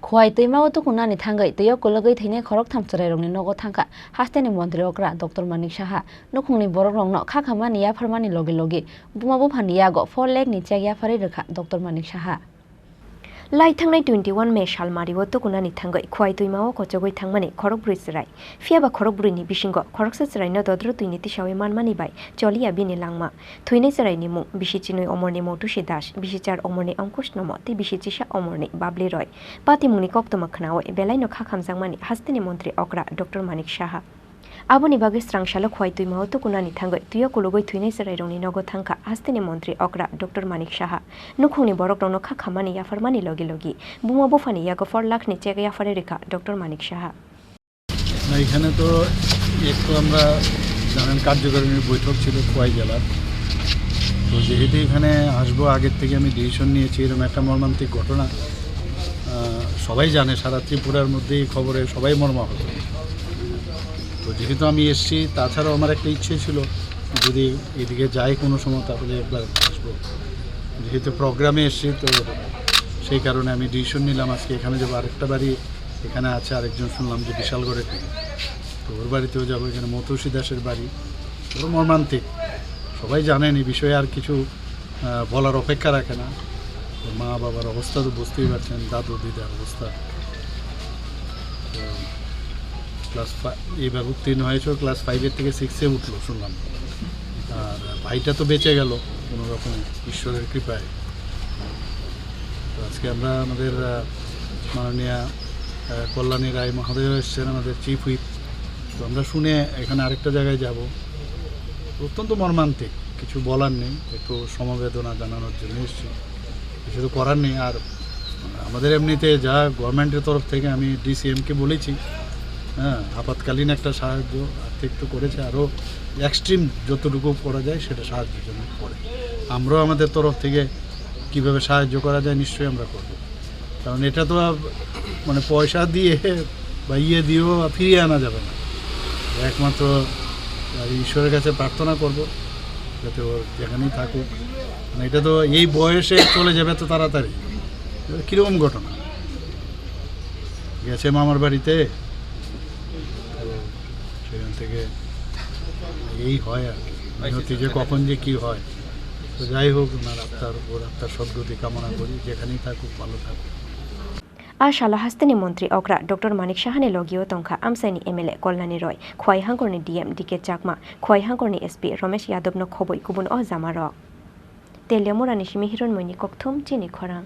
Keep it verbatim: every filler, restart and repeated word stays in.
Khowai twima o tukunani thangwi twi o kulugwi thwinai khoroktham chwrairokni nogo thangkha hasteni montri okra Doctor Manik Saha. Nukhungni borokrokno kha khamani yapharmani logi logi buma buphani yago four lakh ni chek yapharwi rwkha Doctor Manik Saha. Lai thangnai twenty one May salmari o tukunani thangwi Khowai twima o kochogwi thangmani khorokbrwi chwrai. Phiya ba khorokbrwi ni bisingo khoroksa chwraino dodro twini tisawi manmani bai choliya bini langma. Thwinai chwraini mung bisi chinwi omorni Motusi Das, bisi char omorni Ankush Nomo tei bisi chisa omorni Babli Roy. Patimungni koktwma khnawi belaino kha khamjakmani hasteni montri okra Doctor Manik Saha. Aboni bagwi srang salo Khowai twima o tukunani thangwi twi o kulugwi thwinai chwrairokni nogo thangkha hasteni montri okra Doctor Manik Saha. Nukhungni borokrokno kha khammani yapharmani logi logi buma buphani yago four lakh ni chek yapharwi rwkha Doctor Manik Saha. না, এখানে তো একটু আমরা জানেন কার্যকারিণীর বৈঠক ছিল খোয়াই জেলার। তো যেহেতু এখানে আসবো, আগের থেকে আমি ডিসিশন নিয়েছি, এরকম একটা মর্মান্তিক ঘটনা, আহ, সবাই জানে, সারা ত্রিপুরার মধ্যে এই খবরে সবাই মর্মাহত। তো যেহেতু আমি এসছি, তাছাড়াও আমার একটা ইচ্ছে ছিল যদি এদিকে যাই কোনো সময় তাহলে একবার আসবো। যেহেতু প্রোগ্রামে এসছি, তো সেই কারণে আমি ডিসিশন নিলাম আজকে এখানে যাবো। আরেকটা বাড়ি এখানে আছে, আরেকজন শুনলাম যে বিশালগড়ের দিকে, তো ওর বাড়িতেও যাবো। এখানে মৌতোষী দাসের বাড়ি, ওর মর্মান্তিক, সবাই জানেন এই বিষয়ে, আর কিছু আহ, বলার অপেক্ষা রাখে না। তো মা বাবার অবস্থা তো বুঝতেই পারছেন, দাদু দিদার অবস্থা। তো ক্লাস ফা-, এইবার উত্তীর্ণ হয়েছে, ক্লাস ফাইভের থেকে সিক্সে উঠলো শুনলাম। আর ভাইটা তো বেঁচে গেল কোনো রকম ঈশ্বরের কৃপায়। তো আজকে আমরা আমাদের, আহ, মাননীয়া, আহ, কল্যাণী রায় মহোদয় এসছেন, আমাদের চিফ হুইপ। তো আমরা শুনে এখানে আরেকটা জায়গায় যাব। অত্যন্ত মর্মান্তিক, কিছু বলার নেই, একটু সমবেদনা জানানোর জন্য এসেছি, কিছু তো করার নেই। আর আমাদের এমনিতে যা গভর্নমেন্টের তরফ থেকে আমি ডিসিএমকে বলেছি, হ্যাঁ, আপাতকালীন একটা সাহায্য আর্থিক তো করেছে, আরও এক্সট্রিম যতটুকু করা যায় সেটা সাহায্যের জন্য করে। আমরাও আমাদের তরফ থেকে কীভাবে সাহায্য করা যায় নিশ্চয়ই আমরা করব, কারণ এটা তো আর মানে পয়সা দিয়ে বা ইয়ে দিয়েও ফিরিয়ে আনা যাবে না। একমাত্র আর ঈশ্বরের কাছে প্রার্থনা করব যাতে ওর যেখানেই থাকুক। মানে এটা তো এই বয়সে চলে যাবে তো তাড়াতাড়ি, এটা কীরকম ঘটনা? গেছে মামার বাড়িতে, তো সেখান থেকে এই হয় আর কি। নিয়তি যে কখন যে কী হয়। তো যাই হোক, ওনার আত্মার, ওর আত্মার সদ্গতি কামনা করি, যেখানেই থাকুক, ভালো থাকুক। A salo hasteni montri okra Doctor Manik Sahani logio tongkha amchaini M L A Kolnani Roy, Khwai hangkorni D M D K Chakma, Khwai hangkorni S P Romesh Yadovno khobwi kubun o jamarok. Teliamurani simi Hironmoini Kokthum chini khorang.